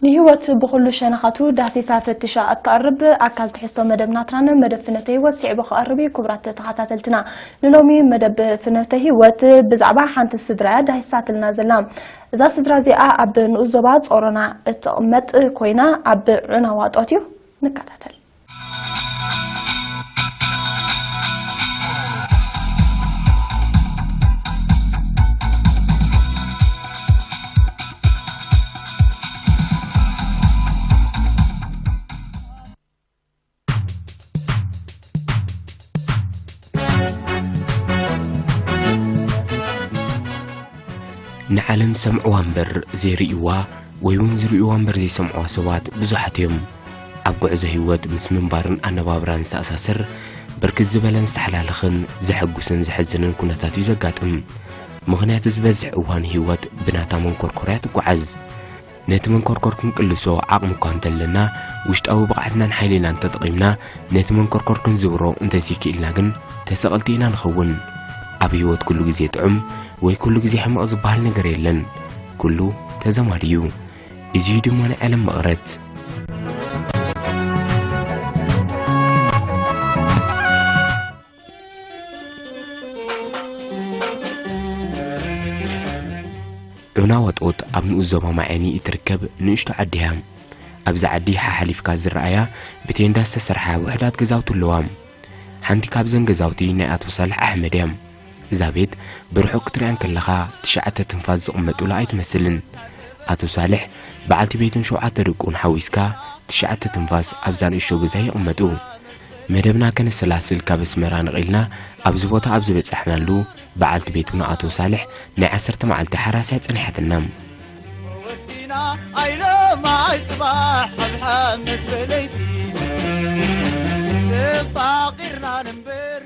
ንህይወት ብኹሉ ሸነኻቱ ዳህሲሳ ፈቲሻ እትቐርብ ኣካል ትሕዝቶ መደብ ናትራን መደብ ፍኖተ ህይወት ስዒቡ ክቐርብ እዩ። ክቡራት ተኸታተልትና፣ ንሎሚ መደብ ፍኖተ ህይወት ብዛዕባ ሓንቲ ስድራ እያ ዳሂሳትልና ዘላ። እዛ ስድራ እዚኣ ኣብ ንኡስ ዞባ ጾሮና እትቕመጥ ኮይና፣ ኣብ ዑና ዋጦት እዩ። ንከታተል። ንዓለም ዝሰምዕዋ እምበር ዘይርእይዋ፣ ወይ እውን ዝርእይዋ እምበር ዘይሰምዕዋ ሰባት ብዙሓት እዮም። ኣብ ጉዕዞ ህይወት ምስ ምንባርን ኣነባብራን ዝተኣሳሰር ብርክት ዝበለን ዝተሓላለኽን ዘሐጉስን ዘሕዝንን ኩነታት እዩ ዘጋጥም። ምኽንያቱ ዝበዝሕ እዋን ህይወት ብናታ መንኮርኮርያ ትጓዓዝ። ነቲ መንኮርኮር ክንቅልሶ ዓቕሚ እኳ እንተለና፣ ውሽጣዊ ብቕዓትናን ሓይልናን ተጠቒምና ነቲ መንኮርኮር ክንዝውሮ እንተዘይክኢልና ግን ተሰቐልቲ ኢና ንኸውን። ኣብ ህይወት ኩሉ ግዜ ጥዑም ወይ ኩሉ ግዜ ሕማቕ ዝበሃል ነገር የለን። ኩሉ ተዛማዲ እዩ። እዚ እዩ ድማ ናይ ዓለም መቐረት። ዑና ወጦት ኣብ ንኡስ ዞባ ማዕኒ እትርከብ ንእሽቶ ዓዲ እያ። ኣብዚ ዓዲ ሓሓሊፍካ ዝረኣያ ብቴንዳ ዝተሰርሓ ውሑዳት ገዛውቲ ኣለዋ። ሓንቲ ካብዘን ገዛውቲ ናይ ኣቶ ሳልሕ ኣሕመድ እያ። እዛ ቤት ብርሑቕ ክትሪኣ እንከለኻ ትሽዓተ ትንፋስ ዝቕመጡላ ኣይትመስልን። ኣቶ ሳልሕ በዓልቲ ቤቱን ሸውዓተ ደቁን ሓዊስካ ትሽዓተ ትንፋስ ኣብዛ ንእሽቶ ገዛ ይቕመጡ። መደብና ከነሰላስል ካብ ኣስመራ ነቒልና ኣብዚ ቦታ ኣብ ዝበጻሕናሉ፣ በዓልቲ ቤቱ ንኣቶ ሳልሕ ናይ ዓሰርተ መዓልቲ ሓራስያ ጸኒሓትና። ወቲና ኣይሎማይ ጽባሕ ኣብ ሓመድ በለይቲ ተፋቒርና ንንበር።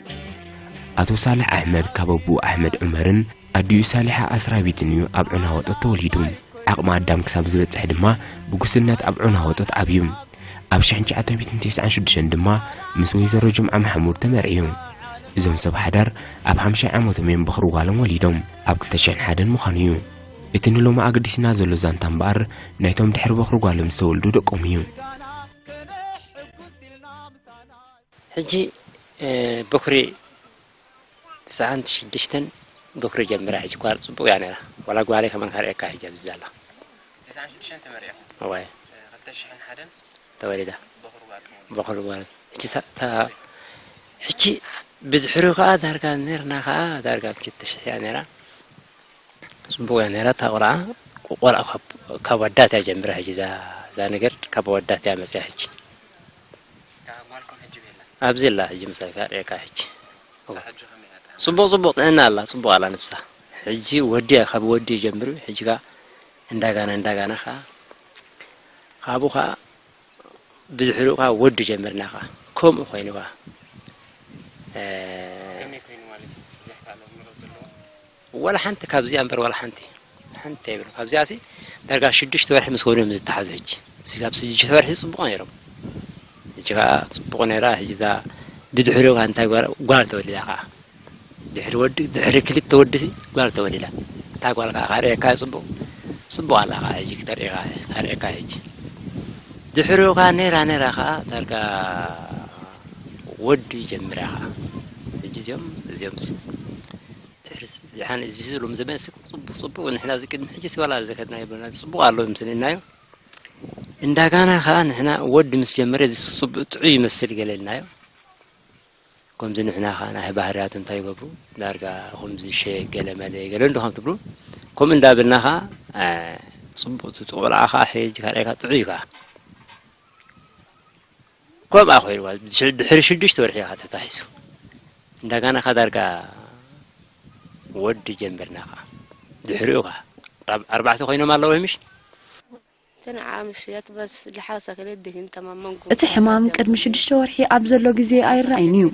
ኣቶ ሳልሕ ኣሕመድ ካብ ኣቦኡ ኣሕመድ ዑመርን ኣዲኡ ሳሊሓ ኣስራቢትን እዩ ኣብ ዑና ወጦት ተወሊዱ። ዓቕሚ ኣዳም ክሳብ ዝበጽሕ ድማ ብጉስነት ኣብ ዑና ወጦት ዓብዩ። ኣብ ሽሕን ትሽዓተ ሚእትን ተስዓን ሽዱሽተን ድማ ምስ ወይዘሮ ጅምዓ ማሕሙድ ተመርዕዩ። እዞም ሰብ ሓዳር ኣብ ሓምሻይ ዓመቶም እዮም በኹሪ ጓሎም ወሊዶም። ኣብ ክልተ ሽሕን ሓደን ምዃኑ እዩ። እቲ ንሎሚ ኣገዲስና ዘሎ ዛንታ እምበኣር ናይቶም ድሕሪ በኹሪ ጓሎም ዝተወልዱ ደቆም እዩ። ሕጂ፣ እ፣ በኹሪ ትስዓን ሽዱሽተን በኹሪ ጀሚራ። ሕጂ ጓል ጽቡቕ እያ ነይራ። ዋላ ጓለይ ከመን ካርእየካ ሕጂ ኣብዚ ዘላ። ትስዓን ሽዱሽተን ተመሪዕኩም? እዋይ። እ፣ ክልተ ሽሕን ሓደን ተወሊዳ። በኹሪ ጓልኩም? በኹሪ ጓል። ሕጂ ሳ-፣ ታ-፣ ሕጂ ብድሕሪኡ ከኣ ዳርጋ ነርና ከኣ ዳርጋ ክልተ ሽሕ እያ ነይራ። ጽቡቕ እያ ነይራ እታ ቆልዓ። ቆልዓ ካብ፣ ካብ ኣዳት እያ ጀሚራ ሕጂ እዛ፣ እዛ ነገር ካብ ኣወዳት እያ መጽያ ሕጂ። እታ ጓልኩም ሕጂ ቤላ? ኣብዚ ኣላ ሕጂ ምሳይ ካርእየካ ሕጂ። እሳ ሕጂ ከመይ እያ እታ? ጽቡቕ፣ ጽቡቕ ጥዕና ኣላ፣ ጽቡቕ ኣላ ንሳ። ሕጂ ወዲ እያ፣ ካብ ወዲ ጀምሩ ሕጂ ከኣ እንዳጋና፣ እንዳጋና ከኣ ካብኡ ከኣ ብድሕሪኡ ከኣ ወዲ ጀመርና ከኣ ከምኡ ኮይኑ ከኣ፣ እ፣ ከመይ ኮይኑ ማለት እዩ? ብዙሕ ተኣለምሮ ዘለዎ? ዋላ ሓንቲ ካብዚኣ እምበር ዋላ ሓንቲ፣ ሓንቲ ኣይብሉ። ካብዚኣሲ ዳርጋ ሽዱሽተ ወርሒ ምስ ኮኑ እዮም ዝተሓዙ። ሕጂ ስጋብ ሽዱሽተ ወርሒ ጽቡቕ ነይሮም። ሕጂ ከኣ ጽቡቕ ነይራ። ሕጂ እዛ ብድሕሪኡ ከኣ እንታይ ጓል፣ ጓል ተወሊዳ ከኣ። ድሕሪ ወዲ፣ ድሕሪ ክልተ ወዲሲ ጓል ተወሊዳ። እታ ጓል ከኣ ካርእየካ ጽቡቕ፣ ጽቡቕ ኣላ ከኣ ሕጂ ክተርእየካ፣ ካርእየካ ሕጂ። ድሕሪኡ ከኣ ነይራ፣ ነይራ ከኣ ዳርጋ ወዲ ጀሚራ ከኣ። ሕጂ እዚኦም፣ እዚኦምስ ድሕሪ ስ-፣ ድሓን እዚ ሎሚ ዘመን ሲ ጽቡቕ፣ ጽቡቕ ንሕና እዚ ቅድሚ ሕጂ ሲ ዋላ ዘከድና የብልና። ጽቡቕ ኣሎ ምስልናዮ። እንዳጋና ከኣ ንሕና ወዲ ምስ ጀመረ እዚ ጽቡቕ ጥዑይ ይመስል ገለ ኢልናዮ። ከምዚ ንሕና ከኣ ናይ ባህርያቱ እንታይ ይገብሩ? ዳርጋ ከምዚ ሸ ገለ መለ ገለ እንዶ ከም ትብሉ፣ ከምኡ እንዳበልና ከኣ፣ እ፣ ጽቡቕ እቲ ቆልዓ ከኣ ሕጂ ካልኣይ ከኣ ጥዑይ ከኣ። ከምኣ ኮይንዋ፣ ድሕሪ፣ ድሕሪ ሽዱሽተ ወርሒ ኢኻ ተታሒዙ። እንዳጋና ከኣ ዳርጋ ወዲ ጀምርና ከኣ። ድሕሪኡ ከኣ፣ ኣብ ኣርባዕተ ኮይኖም ኣለዉ ምሽ? እቲ ሕማም ቅድሚ ሽዱሽተ ወርሒ ኣብ ዘሎ ግዜ ኣይረኣይን እዩ።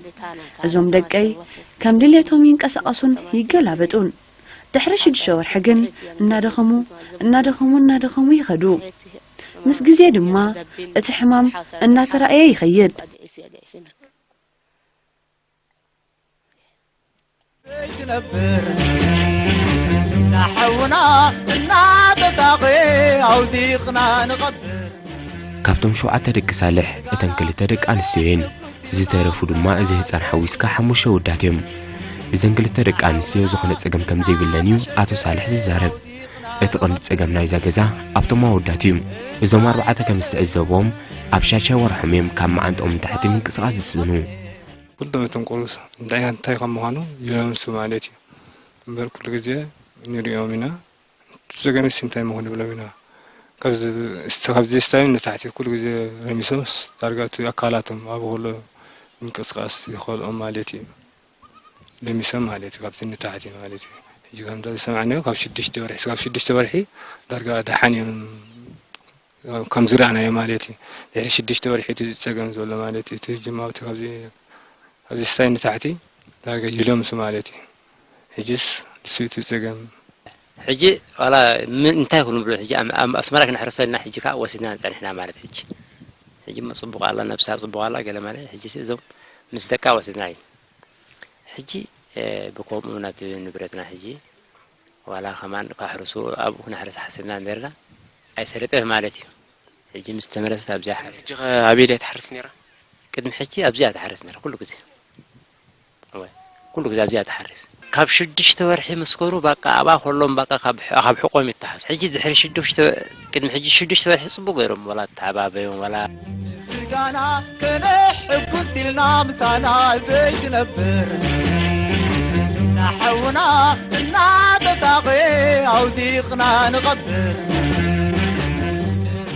እዞም ደቀይ ከም ድሌቶም ይንቀሳቐሱን ይገላበጡን። ድሕሪ ሽዱሽተ ወርሒ ግን እናደኸሙ፣ እናደኸሙ፣ እናደኸሙ ይኸዱ። ምስ ግዜ ድማ እቲ ሕማም እናተራእየ ይኸይድ። ንሓውና እናተሳቐ ኣውዲቕና ንቐብር። ካብቶም ሸውዓተ ደቂ ሳልሕ እተን ክልተ ደቂ ኣንስትዮ እየን። ዝተረፉ ድማ እዚ ህፃን ሓዊስካ ሓሙሽተ ኣወዳት እዮም። እዘን ክልተ ደቂ ኣንስትዮ ዝኾነ ፀገም ከም ዘይብለን እዩ ኣቶ ሳልሕ ዝዛረብ። እቲ ቀንዲ ፀገም ናይዛ ገዛ ኣብቶም ኣወዳት እዩ። እዞም ኣርባዕተ ከም ዝተዕዘቦም ኣብ ሻድሻይ ወርሖም እዮም ካብ መዓንጥኦም ንታሕቲ ምንቅስቓስ ዝስእኑ። ኩሎም እቶም ቁሩስ እንታይ እንታይ ከም ምዃኑ ይለምሱ ማለት እዩ እምበር ኩሉ ግዜ ንሪኦም ኢና። እቲ ፀገምስ እንታይ ምኹን ንብሎም ኢና። ካብዚ እስተ- ካብዚ ስታይም ንታሕቲ ኩሉ ግዜ ረሚሶምስ ዳርጋ እቲ ኣካላቶም ኣብ ኩሉ ምንቅስቃስ ይኸልኦም ማለት እዩ። ለሚሶም ማለት እዩ ካብዚ ንታሕቲ ማለት እዩ። ሕጂ ከምዛ ዝሰማዕናዮ ካብ ሽዱሽተ ወርሒ ስጋብ ሽዱሽተ ወርሒ ዳርጋ ደሓን እዮም ከም ዝረኣናዮ ማለት እዩ። ድሕሪ ሽዱሽተ ወርሒ እቲ ዝፀገም ዘሎ ማለት እዩ። እቲ ጅማውቲ ካብዚ ካብዚ ስታይ ንታሕቲ ዳርጋ ይለምሱ ማለት እዩ። ሕጅስ ንሱ እቲ ፀገም። ሕጂ ዋላ እንታይ ክንብሎ ሕጂ ኣብ ኣስመራ ክነሕርሰልና ሕጂ ከዓ ወሲድና ፀኒሕና ማለት ሕጂ ሕጂ ጽቡቕ ኣላ ነብሳ ጽቡቕ ኣላ ገለ ማለት ሕጂ እዞም ምስ ደቃ ወሲድና እዩ ሕጂ ብከምኡ ናቱ ንብረትና ሕጂ ዋላ ከማን ካሕርሱ ኣብኡ ክነሕርስ ሓሲብና ነርና ኣይሰለጠ ማለት እዩ ሕጂ ምስ ተመለሰት ኣብዚኣ ሓሪስ ሕጂ ከ ኣበይ ድያ ትሓርስ ነይራ? ቅድሚ ሕጂ ኣብዚኣ ትሓርስ ነይራ ኩሉ ግዜ እወ ኩሉ ግዜ ኣብዚኣ ትሓርስ ካብ ሽዱሽተ ወርሒ ምስ ኮኑ ባቃ ኣብኣ ከሎም ባቃ ካብ ካብ ሕቆም ይተሓዙ ሕጂ ድሕሪ ሽዱሽተ ቅድሚ ሕጂ ሽዱሽተ ወርሒ ጽቡቅ ገይሮም ወላ ተሓባበዮም ወላ ስጋና ከነሕጉስ ኢልና ምሳና ዘይትነብር ናሓውና እናተሳቐየ ኣውዲቕና ንቐብር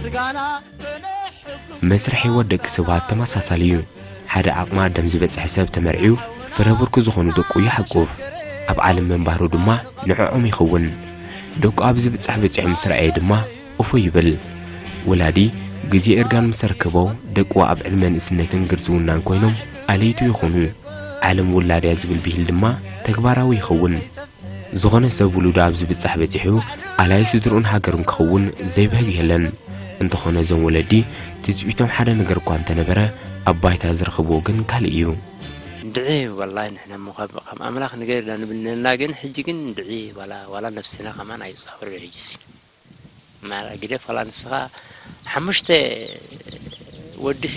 ስጋና ከነሕጉስ መስርሕ ህይወት ደቂ ሰባት ተመሳሳሊ እዩ። ሓደ ዓቕሚ ኣዳም ዝበጽሐ ሰብ ተመርዕዩ ፍረ ብርኪ ዝኾኑ ደቁ ይሓቁፍ። ኣብ ዓለም ምንባሩ ድማ ንዕኦም ይኸውን። ደቁ ኣብ ዝብጻሕ በጺሑ ምስ ረኣየ ድማ እፎይ ይብል። ወላዲ ግዜ እርጋን ምስ ኣረከቦ ደቁ ኣብ ዕድመ ንእስነትን ግርዝውናን ኮይኖም ኣለይቱ ይኾኑ። ዓለም ውላድያ ዝብል ብሂል ድማ ተግባራዊ ይኸውን። ዝኾነ ሰብ ውሉዱ ኣብ ዝብጻሕ በጺሑ ኣላይ ስድርኡን ሃገሩን ክኸውን ዘይብህግ የለን። እንተኾነ እዞም ወለዲ ትጽቢቶም ሓደ ነገር እኳ እንተነበረ ኣብ ባይታ ዝረኸብዎ ግን ካልእ እዩ። እንድዒ ዋላሂ ንሕና እሞ ካብ ከም ኣምላኽ ንገርና ንብል ነርና ግን ሕጂ ግን እንድዒ ዋላ ዋላ ነብስና ከማን ኣይጻወርን ሕጂሲ። ማራ ግደፍ ዋላ ንስኻ ሓሙሽተ ወዲሲ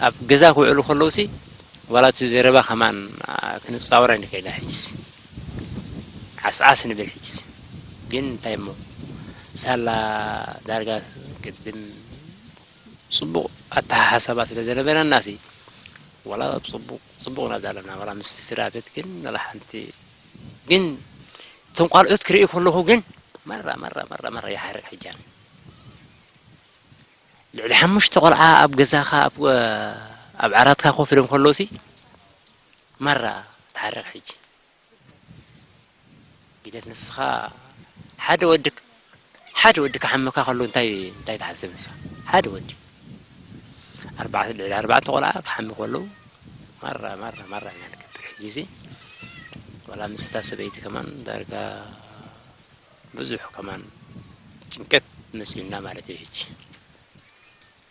ኣብ ገዛ ክውዕሉ ከለውሲ ዋላ እቲ ዘረባ ከማን ክንፃወር ኣይንክእል ኢና ሕጅስ ዓስዓስ ንብል ሕጅስ ግን እንታይ እሞ ሳላ ዳርጋ ቅድም ፅቡቅ ኣተሓሳባ ስለ ዘነበረና ሲ ዋላ ፅቡቅ ፅቡቅ ኢና ዘለና ዋላ ምስቲ ስድራ ቤት ግን ዋላ ሓንቲ ግን እቶም ቃልዑት ክርኢ ከለኹ ግን መራ መራ መራ መራ ይሓርቅ ሕጂ ኣነ ልዕሊ ሓሙሽተ ቆልዓ ኣብ ገዛኻ ኣብ ኣብ ዓራትካ ኮፍ ኢሎም ከለውሲ መራ ትሓርቅ ሕጂ ግደፍ ንስኻ ሓደ ወዲ ሓደ ወዲ ክሓመካ ከሎ እንታይ እንታይ ትሓስብ ንስኻ ሓደ ወዲ ኣርባዕተ ልዕሊ ኣርባዕተ ቆልዓ ክሓሚ ከለዉ ማራ ማራ ማራ ኢና ንገብር ሕጂ እዚ ዋላ ምስታ ሰበይቲ ከማን ዳርጋ ብዙሕ ከማን ጭንቀት መፅዩና ማለት እዩ ሕጂ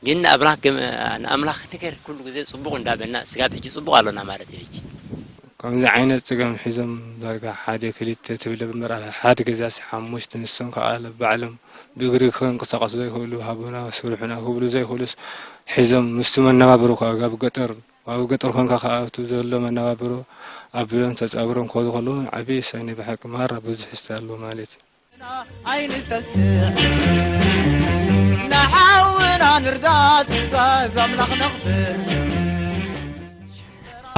ግን ንኣምላኽ ገም- ንኣምላኽ ነገር ኩሉ ግዜ ፅቡቕ እንዳበልና ስጋብ ሕጂ ፅቡቕ ኣሎና ማለት እዩ ሕጂ ከምዚ ዓይነት ፀገም ሒዞም ዳርጋ ሓደ ክልተ ትብል እምበር ኣብ ሓደ ገዛሲ ሓሙሽተ ንሶም ከዓ ባዕሎም ብእግሪ ክንቀሳቀሱ ዘይክእሉ ሃቡና ስርሑና ክብሉ ዘይክእሉስ ሒዞም ምስቲ መነባብሮ ከዓ ኣብ ገጠር ኣብ ገጠር ኮንካ ከዓ ኣብቲ ዘሎ መነባብሮ ኣቢሎም ተፃብሮም ክኸዱ ከለዉ ዓብዪ ውሳኔ ብሓቂ ማራ ብዙሕ ስተ ኣለዎ ማለት እዩ። ኣይንሰስዕ ንሓውና ንርዳ ትእዛዝ ኣምላኽ ነኽብር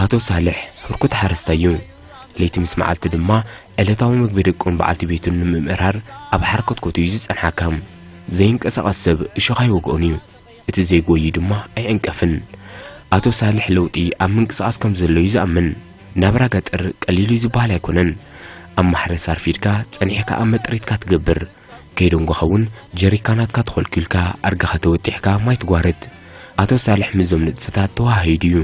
ኣቶ ሳልሕ ህርኩት ሓረስታይ እዩ። ለይቲ ምስ መዓልቲ ድማ ዕለታዊ ምግቢ ደቁን በዓልቲ ቤቱን ንምምእራር ኣብ ሓርኮትኮት እዩ ዝጸንሓካ። ዘይንቀሳቐስ ሰብ እሾኽ ኣይወግኦን እዩ። እቲ ዘይጎዪ ድማ ኣይዕንቀፍን። ኣቶ ሳልሕ ለውጢ ኣብ ምንቅስቓስ ከም ዘሎ እዩ ዝኣምን። ናብራ ገጠር ቀሊል እዩ ዝበሃል ኣይኮነን። ኣብ ማሕረስ ኣርፊድካ ጸኒሕካ ኣብ መጥሪትካ ትገብር። ከይደንጎኻ እውን ጀሪካናትካ ተኾልኪልካ ኣርጋኻ ተወጢሕካ ማይ ትጓርት። ኣቶ ሳልሕ ምስዞም ንጥፈታት ተወሃሂዱ እዩ።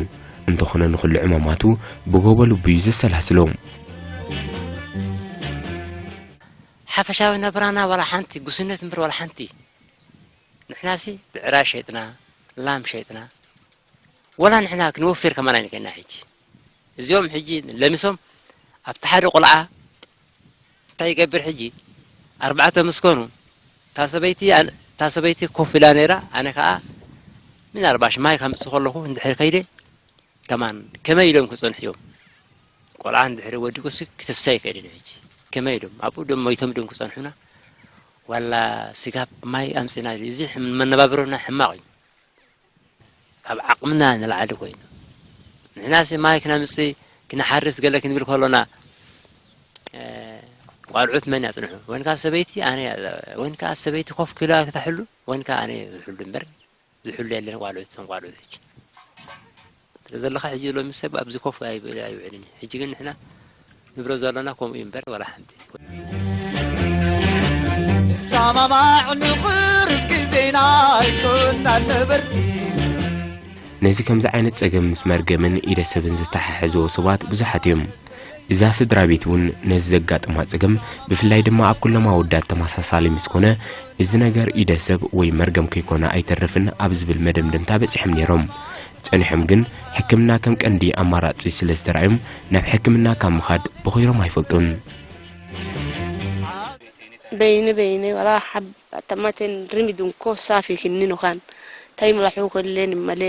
እንተኾነ ንኹሉ ዕማማቱ ብጎቦ ልቡ እዩ ዘሰላስሎ። ሓፈሻዊ ነብራና ዋላ ሓንቲ ጉስነት እምበር ዋላ ሓንቲ ንሕናሲ ብዕራይ ሸጥና ላም ሸጥና ወላ ንሕና ክንወፍር ከማን ኣይንክእልና ሕጂ እዚኦም ሕጂ ለሚሶም ኣብቲ ሓደ ቆልዓ እንታይ ይገብር ሕጂ ኣርባዕተ ምስ ኮኑ፣ እታ ሰበይቲ ኣን-፣ እታ ሰበይቲ ኮፍ ኢላ ነይራ፣ ኣነ ከኣ ምናልባሽ ማይ ከምጽእ ከለኹ እንድሕር ከይደ፣ ከማን ከመይ ኢሎም ክጸንሑ እዮም? ቆልዓ እንድሕር ወዲቁሲ ክተስታይ ኣይክእልን እዩ። ሕጂ ከመይ ኢሎም ኣብኡ ደም ሞይቶም ደም ክጸንሑና? ዋላ ስጋብ ማይ ኣምጺና፣ እዚ ሕም-፣ መነባብሮና ሕማቕ እዩ። ካብ ዓቕምና ንላዕሊ ኮይኑ፣ ንሕናሲ ማይ ክነምጽእ፣ ክነሓርስ ገለ ክንብል ከሎና፣ እ፣ ቋልዑት መን ያጽንሑ? ወይንካ ሰበይቲ ኣነ፣ ወይንካ ሰበይቲ ኮፍ ክላ ክተሕሉ፣ ወይንካ ኣነ ዝሕሉ እምበር፣ ዝሕሉ የለን ቋልዑት፣ እቶም ቋልዑት ሕጂ። ስለ ዘለኻ ሕጂ ሎሚ ሰብ ኣብዚ ኮፍ ኣይብ-፣ ኣይውዕልን እዩ። ሕጂ ግን ንሕና ንብሎ ዘለና ከምኡ እዩ እምበር፣ ዋላ ሓንቲ። ንሰማማዕ ንቕርብ ግዜና ኣይኮናን ነበርቲ። ነዚ ከምዚ ዓይነት ጸገም ምስ መርገምን ኢደ ሰብን ዝተሓሓዝዎ ሰባት ብዙሓት እዮም። እዛ ስድራ ቤት እውን ነዚ ዘጋጥማ ጸገም፣ ብፍላይ ድማ ኣብ ኩሎም ኣወዳት ተመሳሳሊ ምስ ኮነ፣ እዚ ነገር ኢደ ሰብ ወይ መርገም ከይኮነ ኣይተርፍን ኣብ ዝብል መደምደምታ በጺሖም ነይሮም። ጸኒሖም ግን፣ ሕክምና ከም ቀንዲ ኣማራጺ ስለ ዝተራእዮም፣ ናብ ሕክምና ካብ ምኻድ ቦኺሮም ኣይፈልጡን። በይነ በይነ ዋላ ሓብ ኣተማቴን ሪሚድ እንኮ ሳፊ ክኒ ኖኻን ታይ ምላሑ ኮሌን መሌ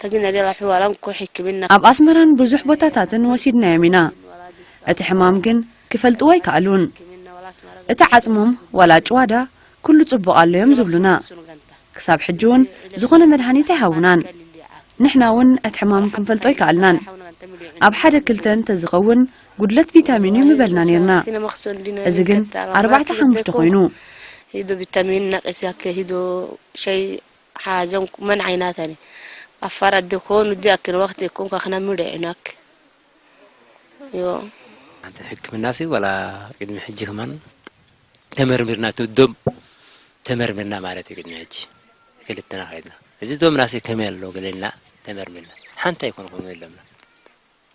ተግነ ሌላ ሕዋላ እንኮ ሕክምና ኣብ ኣስመራን ብዙሕ ቦታታትን ወሲድናዮም ኢና። እቲ ሕማም ግን ክፈልጥዎ ኣይከኣሉን። እቲ ዓጽሞም ዋላ ጭዋዳ ኩሉ ጽቡቕ ኣሎ እዮም ዝብሉና። ክሳብ ሕጂ እውን ዝኾነ መድሃኒት ኣይሃቡናን። ንሕና እውን እቲ ሕማም ክንፈልጦ ኣይከኣልናን። ኣብ ሓደ ክልተ እንተዝኸውን ጉድለት ቪታሚን እዩ ምበልና ኔርና። እዚ ግን ኣርባዕተ ሓሙሽተ ኮይኑ። ሂዶ ቪታሚን ናቂስ ያከ ሂዶ ሸይ ሓጀም መን ዓይናተኒ ኣፋር ኣደ ኮኑ ዲ ኣክን ወቅት የኮን ካክና ምደ ዕናክ ዮ ኣንተ ሕክምና ሲ ወላ ቅድሚ ሕጂ ከማን ተመርሚርና ትዶም ተመርሚርና ማለት እዩ። ቅድሚ ሕጂ ክልተና ከይድና እዚ ዶምና ሲ ከመይ ኣሎ ገለና ተመርሚርና ሓንቲ ኣይኮን ኮኑ የለምና።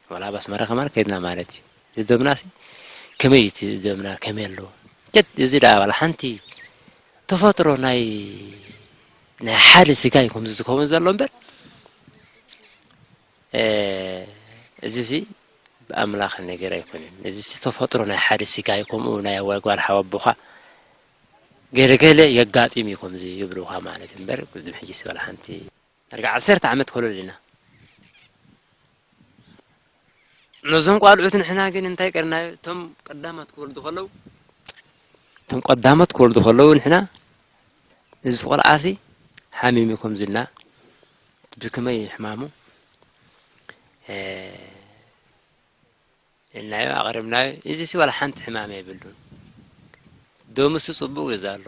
ዋላ ኣብ ኣስመራ ከማን ከይድና ማለት እዩ። እዚ ዶምናሲ ከመይ እዩ እቲ ዶምና ከመይ ኣሎ? ጀት እዚ ደኣ ዋላ ሓንቲ ተፈጥሮ ናይ ናይ ሓደ ስጋ እዩ ከምዚ ዝኸውን ዘሎ እምበር፣ እ፣ እዚ ሲ ብኣምላኽ ነገር ኣይኮነን። እዚ ሲ ተፈጥሮ ናይ ሓደ ስጋ እዩ። ከምኡ ናይ ኣዋይ ጓል ሓወቦኻ ገለ ገለ የጋጥም እዩ ከምዚ ይብሉኻ ማለት እዩ እምበር፣ ቅድሚ ሕጂ ሲ ዋላ ሓንቲ ዳርጋ ዓሰርተ ዓመት ኮለል ኢና። ነዞም ቋልዑት ንሕና ግን እንታይ ቀርናዮ? እቶም ቀዳሞት ክወልዱ ከለዉ፣ እቶም ቀዳሞት ክወልዱ ከለዉ ንሕና እዚ ቆልዓሲ ሓሚሙ ከምዚ ኢልና ብከመይ ሕማሙ፣ እ፣ ኢልናዮ ኣቕሪብናዮ። እዚሲ ዋላ ሓንቲ ሕማም የብሉን። ደሙሲ ጽቡቕ እዩ ዘሎ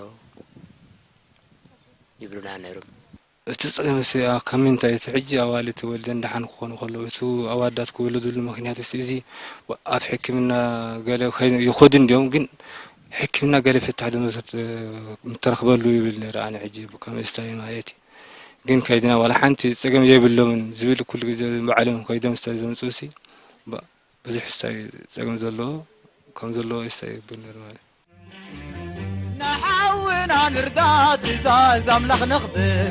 ይብሉና ነይሮም። እቲ ጸገምሲ ካብ ምንታይ እቲ ሕጂ ኣዋልድ ተወልደን ደሓን ክኾኑ ከለዉ እቱ ኣዋዳት ክውልድሉ ምኽንያትሲ እዚ ኣብ ሕክምና ገለ ከይ- ይኸዱ እንድዮም ግን ሕክምና ገለ ፍታሕ ዶ ምተረኽበሉ ይብል ነይረ ኣነ ሕጂ ከም እስታይ ማለት እዩ ግን ከይድና ዋላ ሓንቲ ጸገም የብሎምን ዝብል ኩሉ ግዜ ባዕሎም ከይዶም እስታይ ዘምጽኡሲ ባ- ብዙሕ እስታይ ጸገም ዘለዎ ከም ዘለዎ እስታይ ይብል ነይሩ ማለት እዩ። ንሓውና ንርዳ ትእዛዝ ኣምላኽ ነኽብር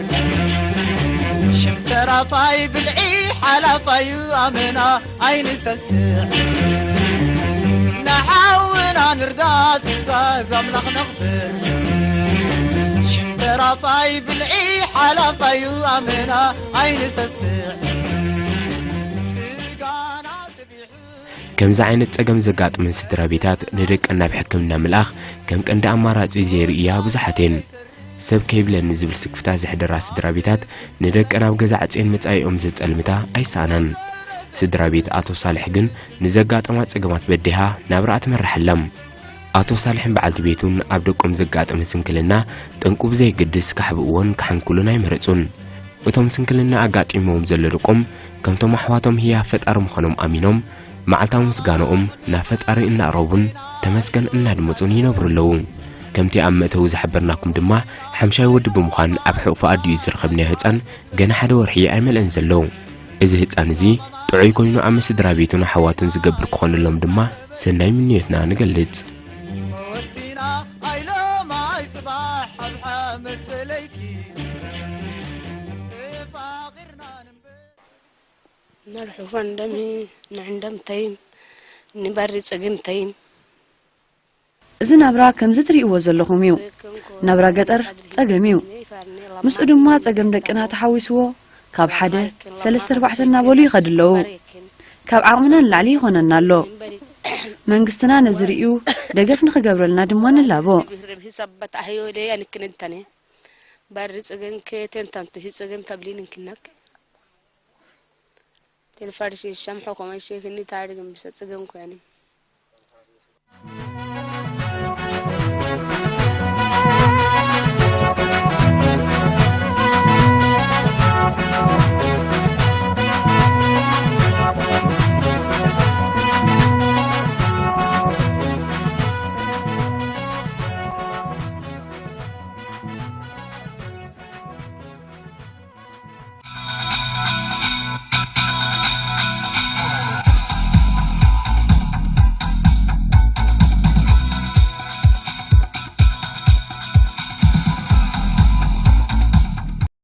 ሽም ተራፋይ ብልዒ ሓላፋዩ ኣመና ኣይንሰስዕ ንሓውና ንርዳ ትእዛዝ ኣምላኽ ነኽብር ሽም ተራፋይ ብልዒ ሓላፋዩ ኣመና ኣይንሰስዕ ስጋና ስቢሑ ከምዚ ዓይነት ጸገም ዘጋጥመን ስድራ ቤታት ንደቀን ናብ ሕክምና ምልኣኽ ከም ቀንዲ ኣማራጺ ዘይርእያ ብዙሓት እየን። ሰብ ከይብለኒ ዝብል ስክፍታ ዘሕደራ ስድራ ቤታት ንደቀን ኣብ ገዛ ዓጽየን መጻኢኦም ዘጸልምታ ኣይሰኣናን። ስድራ ቤት ኣቶ ሳልሕ ግን ንዘጋጠማ ጸገማት በዲሃ ናብርኣ ትመርሕ ኣላ። ኣቶ ሳልሕን በዓልቲ ቤቱን ኣብ ደቆም ዘጋጠመ ስንክልና ጠንቁ ብዘየገድስ ከሕብእዎን ከሐንክሉን ኣይመረጹን። እቶም ስንክልና ኣጋጢምዎም ዘሎ ደቆም ከምቶም ኣሕዋቶም ህያብ ፈጣሪ ምዃኖም ኣሚኖም መዓልታዊ ምስጋንኦም ናብ ፈጣሪ እናቕረቡን ተመስገን እናድመጹን ይነብሩ ኣለዉ። ከምቲ ኣብ መእተዊ ዝሓበርናኩም ድማ ሓምሻይ ወዲ ብምዃን ኣብ ሕቑፊ ኣዲኡ ዝረኸብናዮ ህጻን ገና ሓደ ወርሒ ኣይመልአን ዘሎ። እዚ ህጻን እዚ ጥዑይ ኮይኑ ኣብ ስድራ ቤቱን ኣሕዋቱን ዝገብር ክኾነሎም ድማ ሰናይ ምንዮትና ንገልጽ። ወቲና ኣይሎም ኣይጽባሕ ኣብ ሓመድ በለይቲ ተፋቒርና ንንበር نروح فندمي نعندم تيم نبري سجن تيم እዚ ናብራ ከምዚ ትርእይዎ ዘለኹም እዩ። ናብራ ገጠር ጸገም እዩ። ምስኡ ድማ ጸገም ደቅና ተሓዊስዎ ካብ ሓደ ሰለስተ ኣርባዕተ እናበሉ ይኸዱ ኣለዉ። ካብ ዓቕምና ንላዕሊ ይኾነና ኣሎ። መንግስትና ነዚ ርእዩ ደገፍ ንኽገብረልና ድማ ንላቦ። Sabbat ahiyoo dee ani kinintane barri tsigin kee tentantu hi tsigin tabliin hin kinnak. Telfar shi shamxo kuma sheekinni taarigin bisa tsigin kuyani.